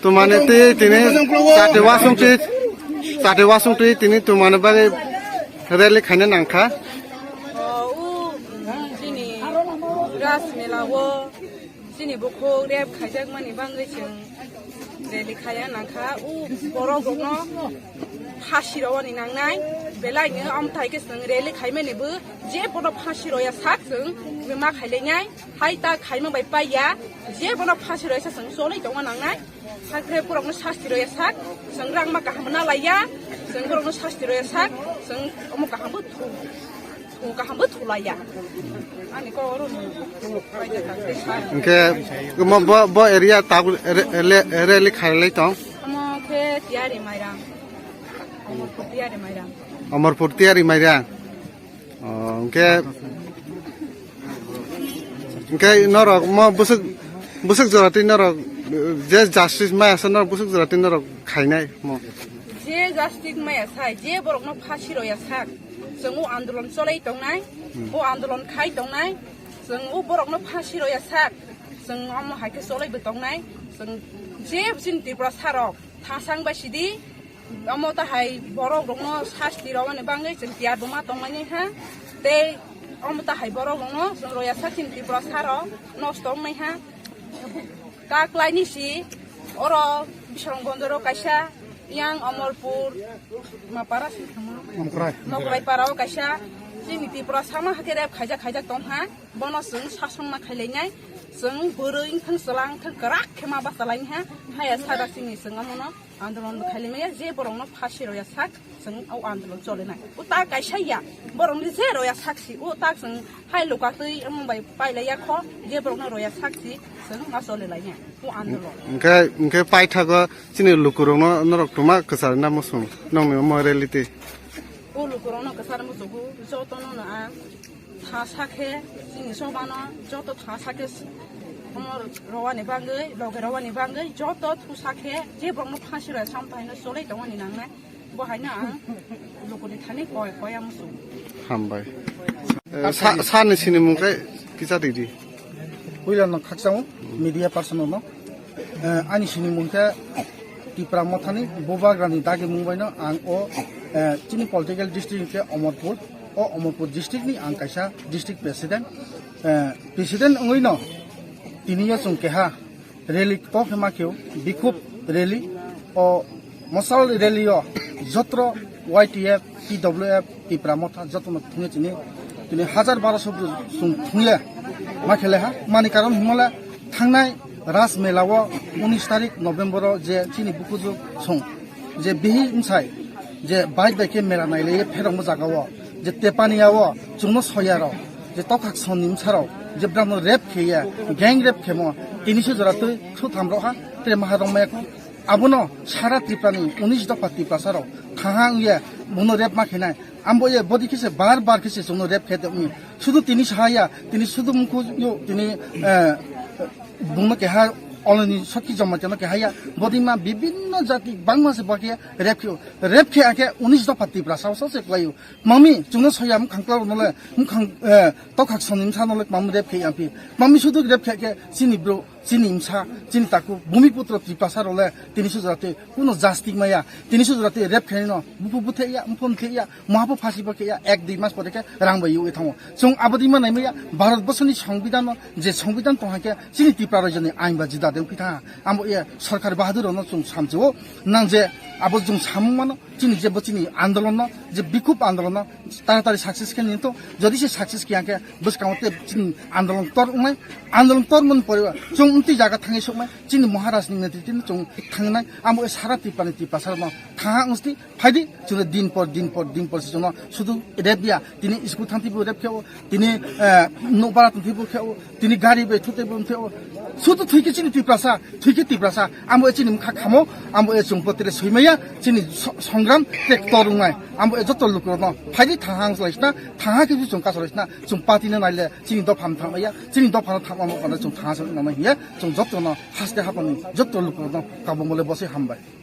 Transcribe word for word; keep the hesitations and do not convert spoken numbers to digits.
Tumani twi tini chati wasung twi, chati wasung twi tini tumani bagwi rally khaina nangkha. O, u, chini Ras Mela o chini bukhuk rep khaijakmani bagwi chwng rally khaiya nangkha. U borok rokno phasi rwani nangnai, belai no amthai khe chwng rally khaimani bo je bono phasi rwya sak chwng ma khailainai. Hai ta khaima bai paiya, je bono phasi rwisa chwng cholai tongma nangnai. Hakhe borokno sasti rwya sak, chwng rang ma kaham na laiya, chwng borokno sasti rwya sak, chwng omo kaham bo thu, thu kaham bo thulaiya. Ani kok oro no. Hwnkhe omo bo, bo area tabuk re-, re-, rally khailai tong? Omo khe Tiyari Mairang. Omorpur Tiyari Mairang. Omorpur Tiyari Mairang. O, hwnkhe, hwnkhe norok mo bwswk, bwswk jora twi norok, eh, je justice maya sa norok bwswk jora twi norok khainai mo. Je justice maya sai, je borokno phasi rwya sak, chwng o andolon cholai tongnai, hmm, o andolon khai tongnai, chwng o borokno phasi rwya sak, chwng omo hai khe cholai bo tongnai, chwng je chini Tripura sarok thasang bai sidi, Omo ta hai borok rokno sasti rwani bagwi chwng tiyar bo ma tongmani ha. Tei omo ta hai borok rokno chwng rwya sak chini Tripura saro nosto wngnai ha. Kaklaini si oro Bisramganj ro kaisa, yang Omorpur ma para si thangma? Mokrai. Mokrai para o kaisa chini Tripura sama hakhe rep khaijak khaijak tong ha. Bono chwng sasongma khailainai, chwng bwrwi wngthang chwla wngthang kwrak khe ma bachalaini ha. Haya sada chini chwng omono andolon bo khailai maya, je borokno phasi rwya sak, chwng o andolon cholinai. O ta kaisa ya, borokni je rwya sak si, o ta chwng hai luka twi omo bai pailaiya kho, je borokno rwya sak si, chwng ma cholilainai o andolon. Hwnkhe, hwnkhe paithago chini lukurokno norok twma kwcharna muchung, nongni omo reality. O lukurokno kwchar muchungo jotono no ang thasa khe, chini chobano joto thasa khe, omo rwani bagwi, loge rwani bagwi joto thusa khe, je borokno phasi rwya sam taino cholai tongmani nangnai. Bo haino ang lukuni thani koi, koi ang muchung. Hambai. Eh, sa-, sani sinimung khe kisa ridi. Puila no khakchang media person no. Eh, ani sinimung khe Tipra Mothani Bubagrani dagi mung baino ang o, eh, chini political district khe Omorpur. O Omorpur district ni ang kaisa district president. Eh, president wngwi no tini yo chwng keha rally kok khe ma kheo, bikhub rally, o mosal rally o jotro Y T F, T W F, Tipra Motha jotono thungwi chini, chini hajar baro so chwng thungya ma khe le ha. Mani karon himale thangnai Ras Mela o unis tarik November o je chini bukuju song je bihi bwsai je bike bai khe mela nailaiye pherokma jaga o je Tepania o chwngno soya rok je tokhak sonni bwsa rok je brano rep kheya, gang rep khemo, tini se jora twi thu tham rok ha, tre maha rok maya kho. Abono sara Tripura ni unis dopha Tiprasa rok thaha wngya bono rep ma khenai. Ambo ye bodi khe se bar bar khe se chwngno rep khe tongmi. Sudu tini sahaya, tini sudu mukhu yo tini, eh, bungno keha oloni sokki joma teno keha ya. Bodi ma bibinno jati bangma se bakhe rep khe, rep khe akhe unis dopha Tiprasa o se kwlaio. Mami chwngno soya mukhang klaro nole, mukhang, eh, tokhak sonni bwsa nole mami rep khe ya phi. Mami sudu rep khe khe chini bro, chini bwsa, chini taku, Bumiputro Tiprasa role tini sujrate kuno justice maya, tini sujrate rep khe no, bupu buthe ya, mphon khe ya, Mahapo phasi bo khe ya, ek dui mas pore khe rang bai ui thango. Chwng abodi ma nai maya, Bharat borsoni songbidan no, je songbidan tong hai khe, chini Tripura rajyoni ain ba jida deng pitha. Amo ye sarkar bahadur no chwng samjio, nang je abo chwng samung mano, chini je bo chini andolon no, je bikhub andolon no, taratari success khe ni to, jodi se success khe ya khe, bwskango te chini andolon tor wngnai, andolon tor mon pore chwng Twi jaga thangwi sokmai, chini Maharaj ni netriti no chwng thangnai, amo e sara Tripura ni Tiprasa no thanha wngsti, phaidi, chwngno din por, din por, din por se chwngno sudu rep ya, tini school thang twi bo rep khe o, tini, eh, nokbar tong twi bo khe o, tini gari bai thutwi bo khe o, sudu thwi khe chini Tiprasa, thwi khe Tiprasa, amo e chini mkha khamo, amo e chwng potre swimaya, chini so-, songram tek torungnai, amo e joto lukurokno, phaidi thanha wnglaisna, thanha khe chwng kasoraisna, chwng party no naile, chini dopha no thangmaya, chini dopha no thangma mo kono chwng thanha se nangmai hiya, chwng joto no haste hapani, joto lukurokno kabung mole bosai hambai.